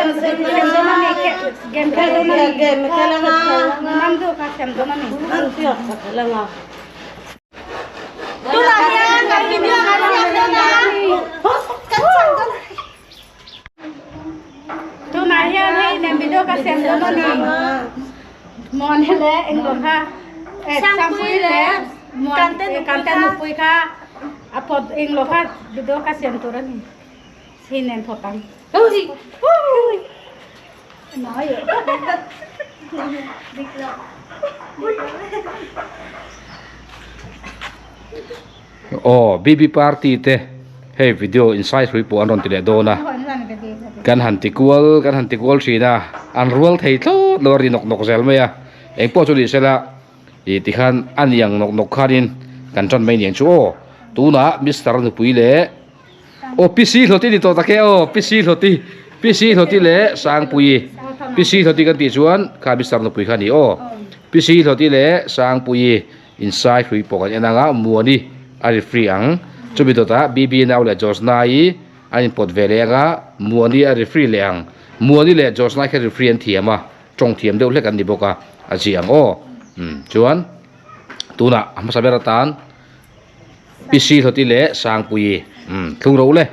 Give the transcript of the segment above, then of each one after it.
Tunah hian kan video kan siam dawn a, kan chang dawn a ni. Tunah hian hei nen video ka siam dawn a ni. Muan hi leh englo kha Sangpui leh Muan Kante nupui kha a pawt englo kha video ka siam tur a ni. Hei nen phawt ang. Aw BB party te hei video inside hrui pawh an rawn ti leh dawn a kan han ti kual kan han ti kual thin a an rual thei thlawt lo a ri nawk nawk zel mai a engpawh chu ni sela ih tikhan a niang nawk nawk khanin kan tan mai niang chu aw tunah mister nupui leh Aw PC hlawti ni tawh tak e aw PC hlawti PC hlawti leh Sangpuii PC hlawti kan tih chuan kha Mister nupui kha a ni aw PC hlawti leh Sangpuii insai hlui pawh kan en ang a Muani a referee ang chumi dawtah BB nau leh Josna-i an inpawt ve leh ang a Muani a referee leh ang Muani leh Josna-i kha referee an thiam a tawng thiam deuh hlek an ni bawk a a zia ang aw umm chuan tunah a hmasa ber atan. Pc Hlawti leh Sangpuii umm thlung ro le.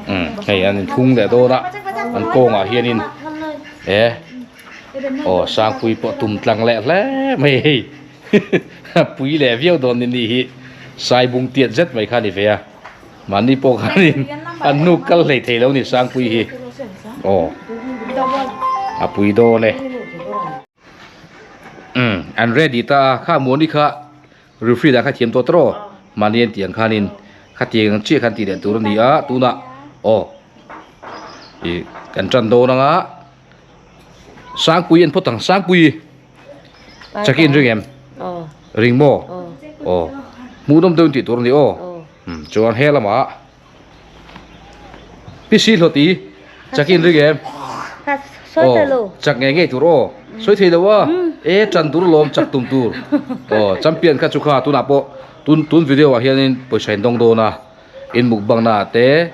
Umm hei an inthlung leh dawn a an kawngah hianin e aw Sangpuii pawh tum tlang leh hle mai hei pui leh viau dawn ni hi Saibung tiat zet mai kha a ni ve a. Mahni pawh khanin an hnuk kal hlei thei lo ni Sangpui hi. Aw. A pui dawn e. Umm an ready ta a, kha Muani kha referee dah kha thiam tawh tawh aw. Mahni an tih ang khanin khatiang chiah khan tih leh tur a ni a, tunah aw ih kan tan dawn anga Sangpui an phawt ang, Sangpui. Chakin ring em? Ring maw? Aw. Hmuhnawm deuh in tih tur a ni aw. Chuan he lamah PC hlawti chakin ring em? Aw, chak ngei ngei tur aw. Sawi thei lo a. E tan tur lawm chak tum tur. Aw, champion kha chu kha tunah pawh tun tun video ah hianin pawisa in dawng dawn a. In mukbang na ah te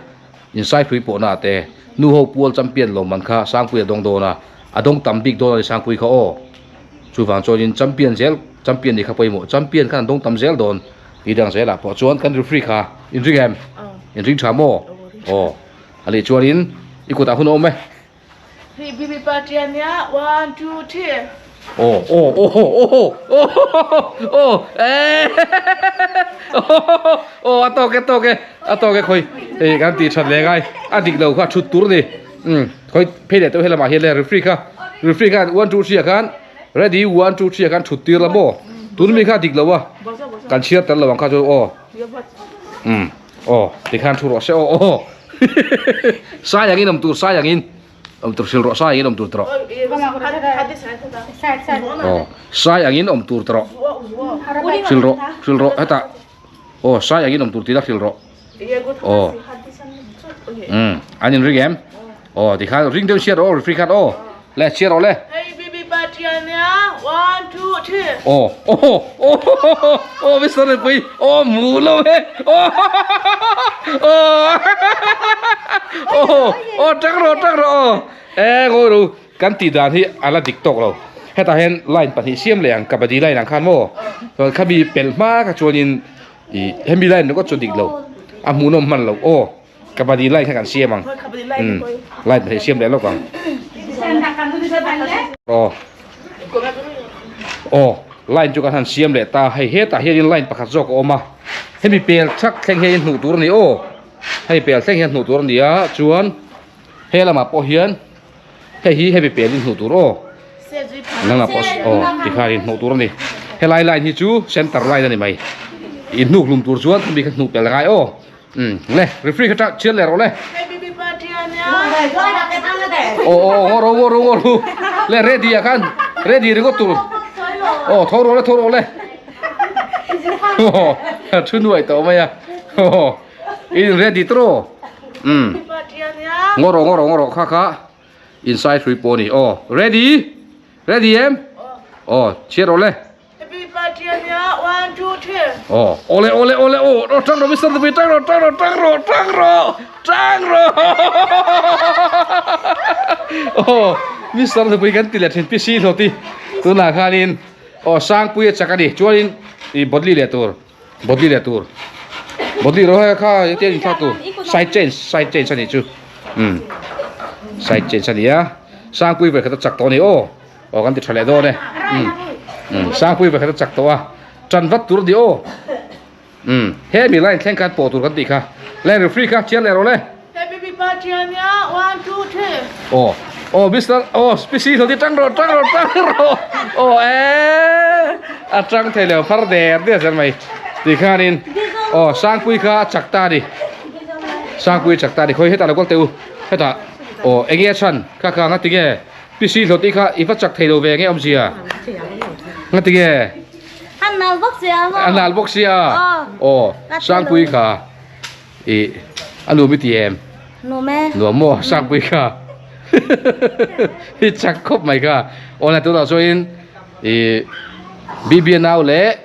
insai hrui pawh na ah te nu ho pual champion lawm man kha Sangpui a dawng dawn a. A dawng tam bik dawn a ni Sangpui kha aw. Chuvang chuanin champion zel champion nih kha pawimawh champion khan an dawng tam zel dawn tih dang zelah pawh chuan kan referee kha in ring em? In ring tha maw? Aw a nih chuanin i kutah hun a awm e. Hei BB party a nia one two three. Aw aw aw aw aw aw eh aw a tawk e tawk e a tawk e khawi hei kan tih that leh ngai a dik lo kha thut tur a ni umm khawi phei leh teuh helamah hian le referee kha referee khan one two three ah khan ready one two three ah khan thut tir la maw tun mi kha dik lo a kan chhiar tel lo ang kha chu aw umm aw tikhan thu rawh se aw aw sai angin awm tur sai angin awm tur hrilh rawh sai angin awm tur tawh aw sai angin awm tur tawh hrilh rawh hrilh rawh hetah aw sai angin awm tur tih la hrilh rawh aw umm an in ring em aw tikhan ring deuh chhiat rawh aw referee khan aw le chhiat rawh le aw aw aw aw mister Rinpui aw mu lo e aw aw aw tang rawh tang rawh aw e ngawi ru kan tih dan hi a la dik tawk lo hetah hian line pahnih siam leh ang kabaddi line ang khan maw chuan khami pelh hma kha chuanin ih hemi line ringawt chu dik lo a hmuhnawm hman loh aw kabaddi line kha kan siam ang umm line pahnih siam leh lawk ang aw aw line chu kan han siam leh ta hei hetah hianin line pakhat zawk a awm a hemi pel thak thleng hian hmuh tur a ni aw hemi pel thleng hian hmuh tur a ni a chuan he lamah pawh hian hei hi hemi pel in hmuh tur aw nangah pawh aw tikhan in hmuh tur a ni helai line hi chu center line a ni mai in hnuk hlum tur chuan khami kha hnuh pel a ngai aw umm le referee kha chhiat leh rawh le aw aw ngaw ro ngaw ro ngaw ro le ready ah khan ready ringawt tur aw tho rawh le tho rawh le aw thu nuai tawh mai a aw in ready tawh umm ngaw rawh ngaw rawh ngaw rawh kha kha inside hrui pawh a ni aw ready ready em aw chhiat rawh le. Aw awle awle awle aw aw tang rawh Mister Nupui tang rawh tang rawh tang rawh tang rawh tang rawh aw Mister Nupui kan ti leh thin pi si hlawti tunah khanin aw Sangpuia chak a ni chuanin ih bodli leh tur bodli leh tur bodli rawh hei kha engtin a inthlak tur side change side change a nih chu umm side change a ni a Sangpui vawikhat a chak tawh a ni aw. Aw kan ti tha leh dawn e. Um. Um Sangpui pakhat a chak tawh a. Tan vat tur a ni aw. Um he mi line thleng khan pawh tur kan tih kha. Line referee kha chiar leh rawh le. Happy Pipa Chiania one two three. Aw aw Mister aw PC hlawh ti tang rawh tang rawh tang rawh. Aw eh a tang thei lo phar der der zel mai. Ti khanin aw Sangpui kha a chak ta a ni. Sangpui a chak ta a ni. Khawi hetah lo kal teh u. Hetah aw enge a chhan kha kha nga tinge. Pc hlawh tih kha i va chak thei lo ve nge awmzia? Ngati nge? A nal bawk sia maw? A nal bawk sia. Aw, Sangpui kha i a nuam i ti em? Nuam e. Nuam maw Sangpui kha? I chak khawp mai kha. Aw la tunah chuanin i BB nau leh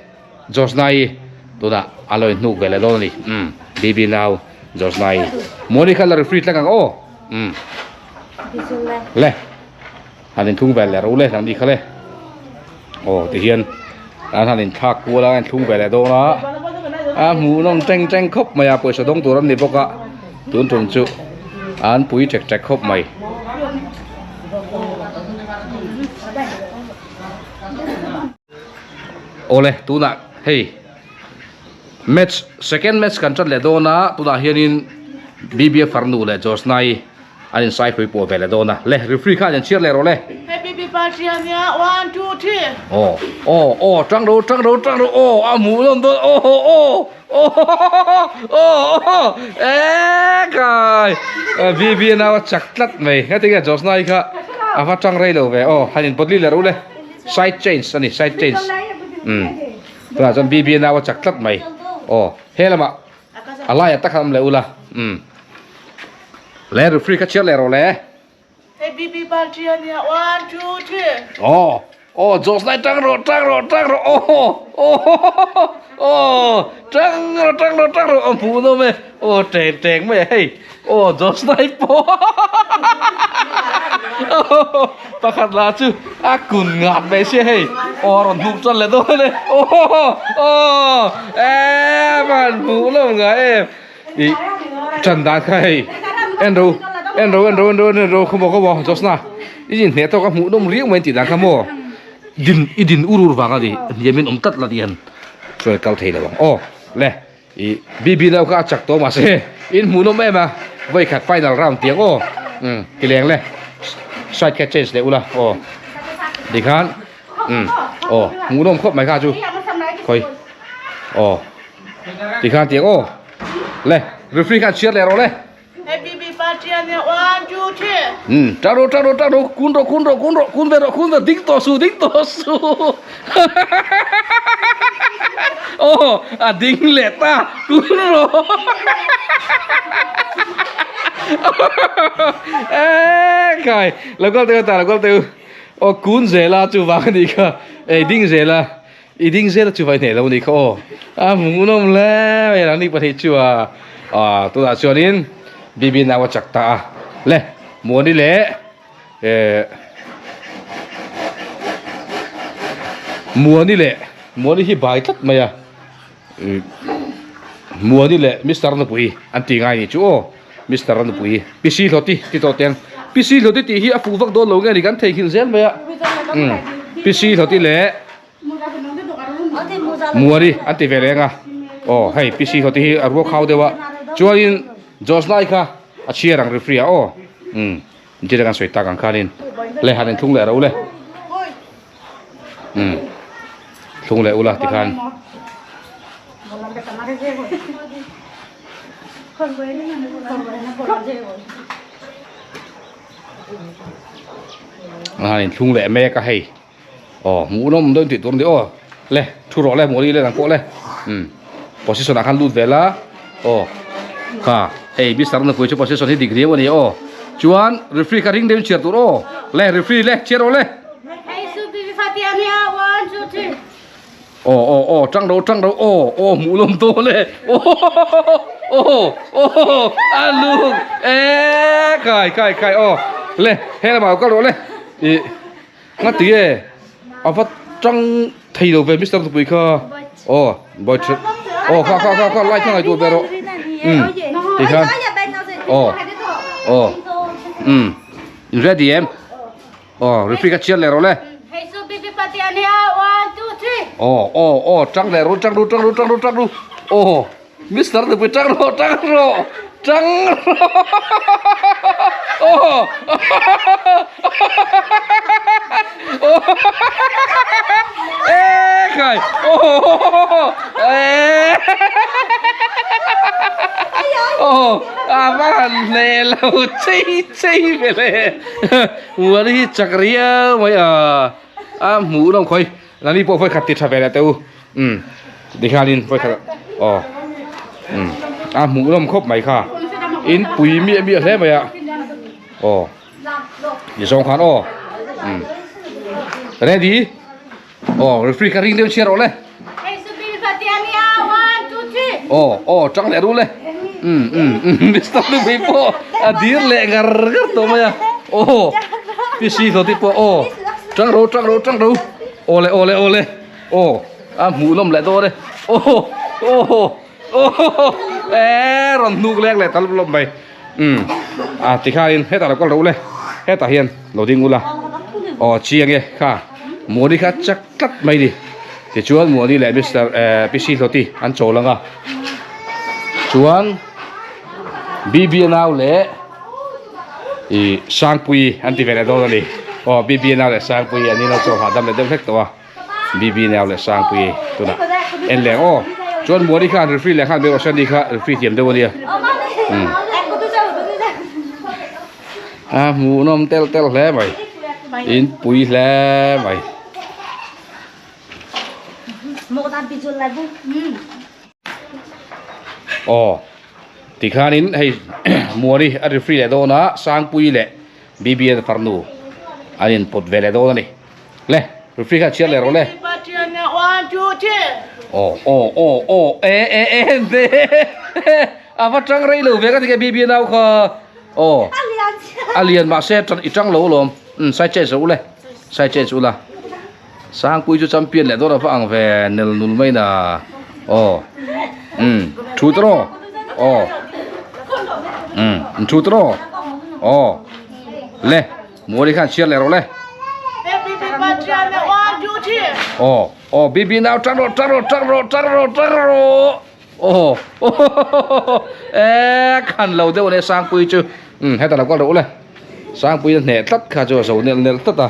Josnai tunah a lo inhnuk ve leh dawn a ni. Umm BB nau Josnai. Muani kha la referee tlang ang aw. Umm. Le han inthung ve leh ro le nang ni kha le aw ti hian an han inthlak kual a inthlung ve leh dawn a a hmuh nawm teng teng khawp mai a pawisa dawng tur an ni bawk a tun tum chu an pui ṭek ṭek khawp mai. Awle tunah hei match second match kan tan leh dawn a tunah hianin BBA farnu leh Josnai an insai pui pawh ve leh dawn a le referee kha an inchhiar leh rawh le. Aw aw aw tang ro tang ro tang ro aw a hmuh nawm dawn aw aw aw aw e kai BBA nau a chak tlat mai heti nge Josnai kha a va tang rei lo ve aw han inpawt li leh rawh u le. Side change a ni side change umm tunah chuan BB nau a chak tlat mai aw he lamah a laiah tak khan awm leh ula umm le referee kha chhiar leh rawh le. Aw aw Josh lai tang rawh tang rawh tang rawh aw aw aw tang rawh tang rawh tang rawh a hmuh nawm e aw teng teng mai a hei aw Josh lai pawh Pakhat lah chu a kun ngap mai sia hei aw a rawn hmuh tan leh dawn e aw aw em a han hmuh lo ngai em ih tan dan kha hei en ro en ro en ro en ro en ro khawmaw khawmaw Josna i inhneh tawk a hmuh nawm riau mai an tih dan kha maw din i din ur ur vang a ni hniam in awm tlat la tih han chuan kal thei lo ang aw le. Ih BB lo kha a chak tawh mahse in hmuh nawm em a vawi khat final round tiang aw umm ti leng le side kha change leh ula aw tikhan umm aw hmuh nawm khawp mai kha chu khawi aw tikhan tiang aw le referee khan chhiar leh rawh le. Umm tang rawh tang rawh tang rawh kun rawh kun rawh kun rawh kun ve rawh kun ve ding tawh suh ding tawh suh aw a ding leh ta kun rawh e kai lo kal teh u ta lo kal teh u aw kun zel a chu vang a nih kha ei ding zel a I ding zel chu vai hneh lo ni kha aw. A hmuhnawm hle mai a ni pahnih chu a ah tunah chuanin BB nau a chak ta a le Muani leh eh Muani leh Muani hi bai tlat mai a Muani leh Mister Nupui an ti ngai ni chu aw Mister Nupui Pi Si Hlawti ti tawh teng Pi Si Hlawti tih hi a fuh vak dawn lo nge ni kan theihnghilh zel mai a Pi Si Hlawti leh Muari an ti ve reng a aw hei PC ho te hi a ruak hau deuh a chuanin Josnai kha a chhiar ang referee ah aw umm engtin kan sawi tak ang khanin le han inthlung leh ro le umm thlung leh ula tikhan. Han inthlung leh mek a hei. Aw hmuh nawm dawn tih tur a ni aw le thu rawh le hmuh le dang pawh le umm position ah khan lut ve la aw kha hei mister nupui chu position hi dik riau a ni aw chuan referee kha ring deuhin chhiar tur aw le referee le chhiar rawh le. Aw aw aw tang ro tang ro aw aw hmuh lawm dawn e aw aw aw a lung e kai kai kai aw le he lamah kal rawh le ih nga ti e a va tang thei lo ve mister tupui kha aw boy aw kha kha kha kha lai kha ngaihtuah ve rawh um ti khan aw aw um in ready em. Aw referee ka chiar leh rawh le. Hei chu BB party a nia 1 2 3. Aw aw aw tang leh ru tang ru tang ru tang ru tang ru. Aw Mister nupui tang rawh tang rawh tang rawh. Aw e khai aw e aw a va han hle lo chei chei ve le. Muan hi chak riau mai a a hmuh nawm khawi nani pawh vawi khat ti tha ve leh teh u umm tikhianin vawi khat aw umm a hmuh nawm khawp mai kha in pui miah miah hle mai a aw ti zawng khan aw umm ready aw referee kha ring deuh chhiar rawh le. Aw aw tang leh ru le um um um mister nupui pawh a dir leh ngar ngar tawh mai a aw pc hlawti pawh aw tang ro tang ro tang ro aw le aw le aw le aw a hmuh nawm leh dawn e aw aw aw e rawn hnuk lek leh ta lawp lawp mai um a tikhanin hetah lo kal ro le hetah hian lo ding ula aw chiang e kha muani kha chak tlat mai ni tichuan Muani leh Mister eh Pc Hlawti an chawl ang a chuan BB nau leh ih Sangpuii an ti ve leh dawn a ni aw BB nau leh Sangpuii an inlo chawl hahdam leh deuh hlek tawh a BB nau leh Sangpuii tunah en leh ang aw chuan Muani khan referee leh khan Berosani kha referee thiam deuh a nia umm a hmuhnawm tel tel hle mai in pui hle mai. Aw tikhanin hei Muani a referee leh dawn a Sangpuii leh BBN farnu an inpawt ve leh dawn a ni le referee kha chhiar leh rawh le. Aw aw aw aw e e e a va tang rei lo ve ka ti ke BBN au kha. Aw a lian mahse i tang lo alawm umm sai change rawh u le sai change ula Sangpui chu champion leh dawn a va ang ve nel nul mai na aw umm thu te rawh aw umm thu te rawh aw le Muali khan chhiar leh rawh le aw aw BB nau tang rawh tang rawh tang rawh tang rawh tang rawh. Aw e khan lo deuh ania Sangpui chu umm heta lo kal rawh u le Sangpui a hneh tlat kha chu a zo nelh nelh tlat a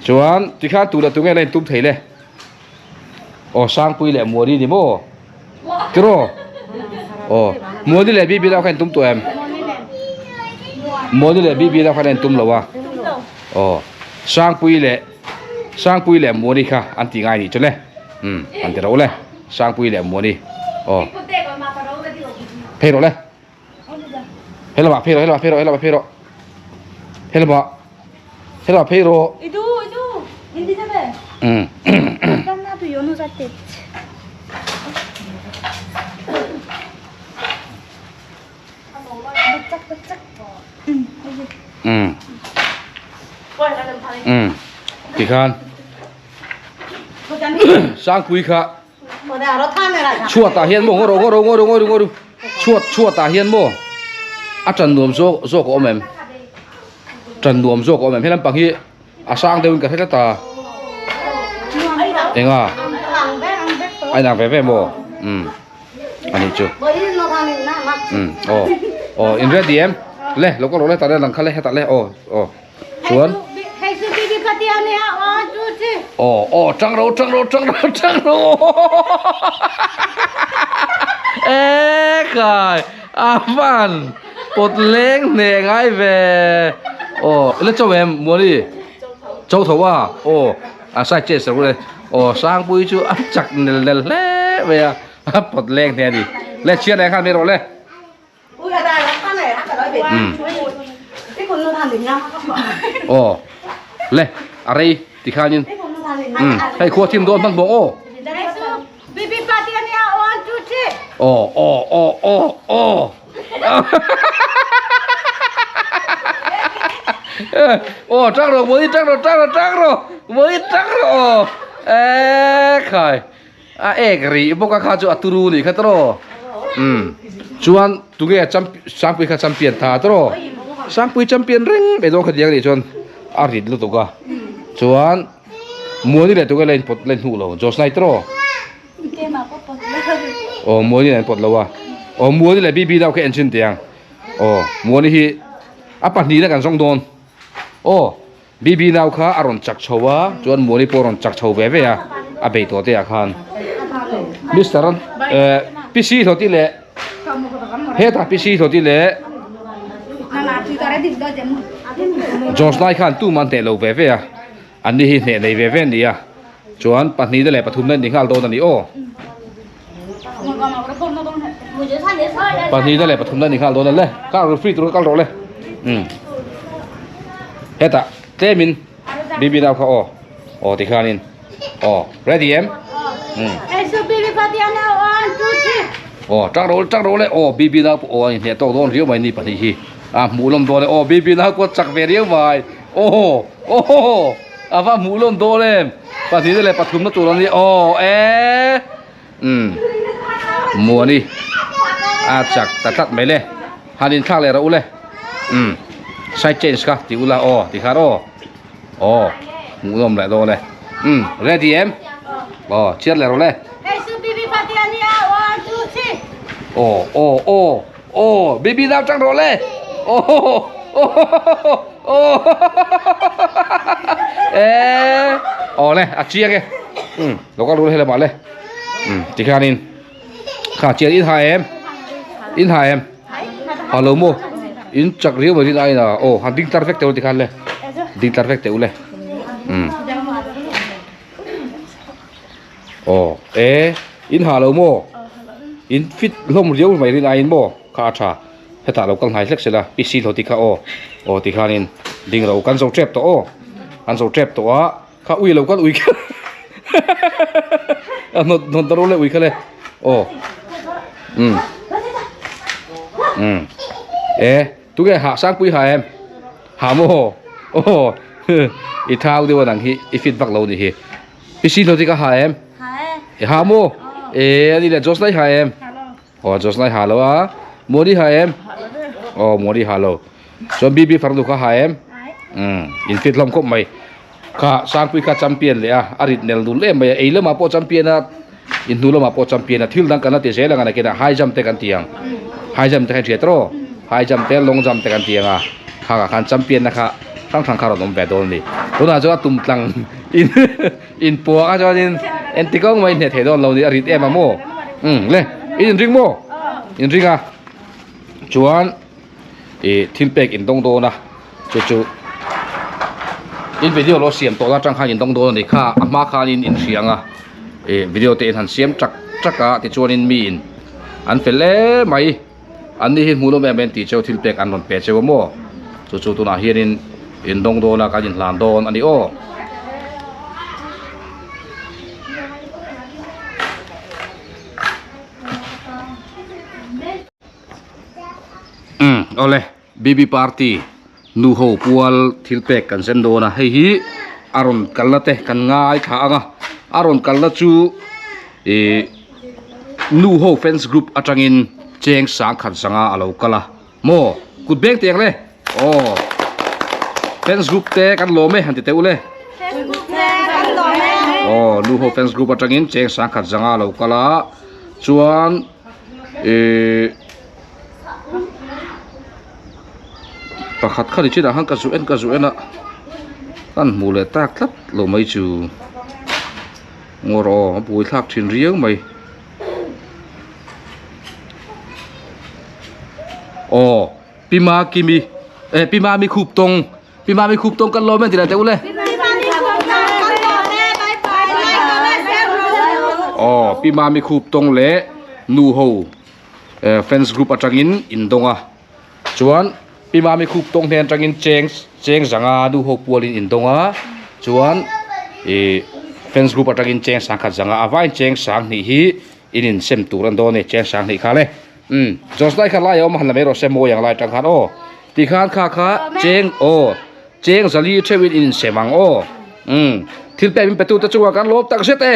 chuan tikhan tu leh tu nge la intum thei le aw Sangpui leh Muani ni maw tiraw aw Muani leh Bibi lam kha intum tawh em Muani leh Bibi lam kha la intum lo a aw Sangpui leh Sangpui leh Muani kha an ti ngai nih chu le umm an ti rawh u le. Sangpui leh Muani aw phei rawh le helamah phei rawh helamah phei rawh helamah phei rawh helamah helamah phei rawh idu idu hindi sabe um na tu yono zatte um um tikhan Sangpui kha chhuatah hian maw ngaw rawh ngaw rawh ngaw rawh ngaw rawh ngaw rawh chhuat chhuatah hian maw a tan nuam zawk zawk a awm em tan nuam zawk a awm em he lampang hi a sang deuhin ka hre tlat a enga a inang ve ve maw umm a nih chu umm aw aw in ready em le lo kal rawh le tah le lang kha le hetah le aw aw. Chuan Aw aw tang ro tang ro tang ro tang ro E kai a van pot leng hne ngai ve Aw ila chau em Muani Chau tho a aw a sai che sa le aw Sangpui chu a chak nel nel hle mai a a pot leng hne a ni le chhiar leh khan mai rawh le. Aw le a rei tikhanin umm hei khua thim dawn hman bawk aw. Aw aw aw aw aw Aw tang rawh Muani tang rawh tang rawh tang rawh Muani tang rawh aw e khai a ek rih bawk a kha chu a turu nih kha tawh um chuan tunge Sangpui kha champion tha tawh Sangpui champion reng mai dawn kha tiang nih chuan a rit lutuk a chuan Muani leh tunge la inpawt la inhnuh lo Josnai tawh. Aw Muani nen pawt lo a aw Muani leh Bibi deuh kha en chhin teh ang aw Muani hi a pahnihna kan zawng dawn aw Bibi nau kha a rawn chak chho a chuan Muani pawh a rawn chak chho ve ve a a bei tawh te ah khan Mister eh Pc hlawti leh hetah Pc hlawti leh George lai khan tumah an hneh lo ve ve a. An ni hi hneh nei ve ve an ni a, chuan pahnihna leh pathumna an ni nghal dawn a ni aw. Pahnihna leh pathumna an ni nghal dawn a le, kal ru free tur kha kal rawh le. Um. Hetah tlemin BB nau kha aw, aw tikhanin aw ready em? Um. Aw tang rawh tang rawh le aw BB nau pawh aw a inhneh tawk dawn riau mai ni pahnih hi a hmuh lawm dawn e aw BB nau pawh chak ve riau mai. Aw aw a va hmuh lawm dawn em pahnihna leh pathumna tur an ni aw e umm muani a chak ta tlat mai le han inthlak leh rawh u le umm side change kha tih ula aw ti khan aw aw hmuh lawm leh dawn e umm ready em aw chhiar leh rawh le aw aw aw. Aw baby nau tang rawh le aw aw e aw le a chiang e um lo kal ru helama le um tikhanin kha chian in ha em in ha em ha lo mo in chak riau mai rin ai na aw han ding tar vek teu tikhan le ding tar vek teu le um Aw e in ha lo maw in fit hlawm riau mai rin aiin maw kha a tha hetah lo kal hnai hlek sela PC hlawh ti kha aw aw ti khanin ding ro kan zo tep tawh aw kan zo tep tawh a kha ui lo kal ui kha a hnawt hnawt na ro le ui kha le aw um um e tunge ha sangpui ha em ha maw aw i thau deuh a nang hi i fit vak lo ni hi. I si hlawh ti ka ha em? Ha e. I ha maw? E ani le Josh lai ha em? Aw Josh lai ha lo a. Mori ha em? Aw Mori ha lo. Chuan BB farnu kha ha em? Um in fit hlawm khawp mai. Kha Sangpui kha champion leh a, a rit nel dul em mai a. Ei lamah pawh champion a, in hnu lamah pawh champion a. Thil dang kan la ti zel ang a nakinah high jump te kan ti ang. High jump te kha in hriat rawh. High jump te long jump te kan ti ang a. Kha ah khan champion na kha hrang hrang kha rawn awm ve dawn a ni. Tunah chuan a tum tlang in in puak a chuanin engti kawng mai hneh thei dawn lo ni a rit em a maw umm le in inring maw inring a chuan ih thil pek in dawng dawn a chu chu in video lo siam tawh na atang khan in dawng dawn a ni kha a hma khanin in hria ang a ih video te in han siam chak chak a tichuanin mi in an fel hle mai. An ni hi hmuh lawm em em tih cheu thil pek an rawn pe cheu a maw? Chu chu tunah hianin in dawng dawn a kan inhlan dawn a ni aw. Umm awle BB party nu ho pual thil pek kan zen dawn a hei hi a rawn kalna te kan ngai thla ang a a rawn kalna chu ih Nu ho fans group atangin cheng sang khat zanga a lo kal a maw kut beng teng le aw fans group te kan lawm e han ti teuh le aw nu ho fans group atangin cheng sang khat zanga a lo kal a chuan ihh pakhat kha ni chinah khan ka zu en ka zu en a kan hmuh leh tak tlat lo mai chu. Ngawr aw a buai thlak thin riau mai. Aw Pi Makimi eh Pi Mami khup tawng Pi Mami khup tawng kan lawm em ti lah teh u le. Aw Pi Mami khup tawng leh nu ho eh fans group atangin in dawng a chuan Pi Mami khup tawng hnen atangin cheng cheng zanga nu ho pualin in dawng a chuan ih fans group atangin cheng sangkhat zanga a vain cheng sang hnih hi. In in sem tur an dawn e cheng 2000 kha le. Umm Josh lai kha lai a awm a han la mai rawh se mawi ang lai atang khan aw. Tikhan kha kha cheng aw cheng zali theuhin in insem ang aw. Umm thil pek min petu te chungah kan lawm tak zet e.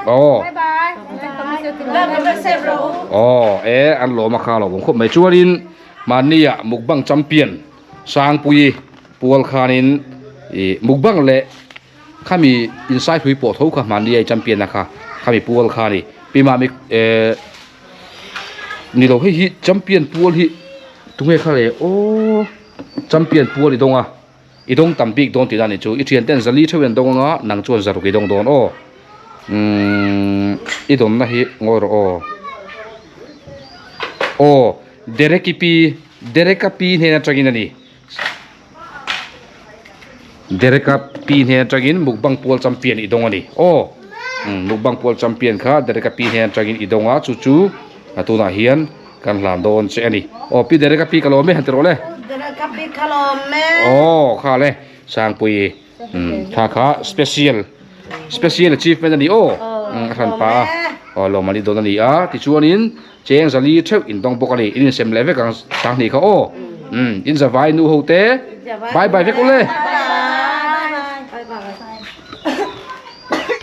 Aw. Aw e an lawm a kha lo awm khawp mai chuanin mahnia mukbang champion Sangpuii pual khanin ih mukbang leh Khami insai hlui pawh tho kha hmanni a i champion a kha khami pual kha a ni. Pi Mami eh ni lo hei hi champion pual hi tunge kha le aw champion pual i dawng a i dawng tam bik dawn tihna a ni chu i thian ten zali theuhin an dawng anga nang chuan zaruk i dawng dawn aw umm i dawnna hi ngawi rawh aw aw Derek-i pi Derek-a pi hnen atangin a ni. Derek-a pi hnen atangin mukbang pual champion i dawng a ni. Aw! Mukbang pual champion kha Derek-a pi hnen atangin i dawng a, chu chu a tunah hian kan hlan dawn che a ni. Aw, pi Derek-a pi ka lawm e han ti rawh le. Derek-a pi ka lawm e. Aw, kha le Sangpui kha kha special special achievement a ni aw. A hran pa a. Aw, lawm an i dawn a ni a. Tichuanin Cheng zali theuh in dawng bawk a ni. In insem leh vek ang 20 kha aw. Umm in zavai nu ho te bye bye vek u le.